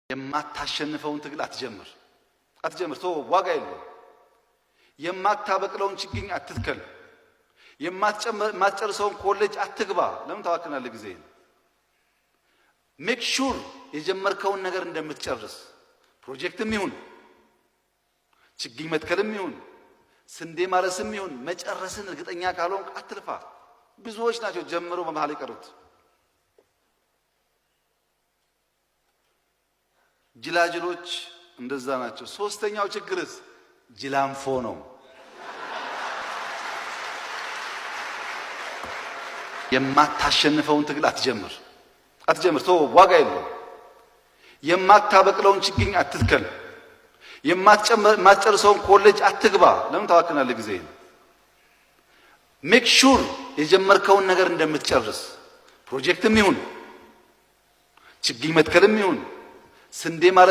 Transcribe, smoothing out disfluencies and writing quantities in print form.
የማታሸንፈውን ትግል አትጀምር አትጀምር። ተወው፣ ዋጋ የለውም። የማታበቅለውን ችግኝ አትትከል። የማትጨርሰውን ኮሌጅ አትግባ። ለምን ታባክናለህ ጊዜ? Make sure የጀመርከውን ነገር እንደምትጨርስ፣ ፕሮጀክትም ይሁን ችግኝ መትከልም ይሁን ስንዴ ማረስም ይሁን መጨረስን እርግጠኛ ካልሆንክ አትልፋ። ብዙዎች ናቸው ጀምረው በመሃል የቀሩት። ጅላጅሎች እንደዛ ናቸው። ሶስተኛው ችግርስ ጅላንፎ ነው። የማታሸንፈውን ትግል አትጀምር አትጀምር። ተወው፣ ዋጋ የለውም። የማታበቅለውን ችግኝ አትትከል። የማትጨርሰውን ኮሌጅ አትግባ። ለምን ታባክናለህ ጊዜ? Make sure የጀመርከውን ነገር እንደምትጨርስ፣ ፕሮጀክትም ይሁን ችግኝ መትከልም ይሁን ስንዴ ማረስም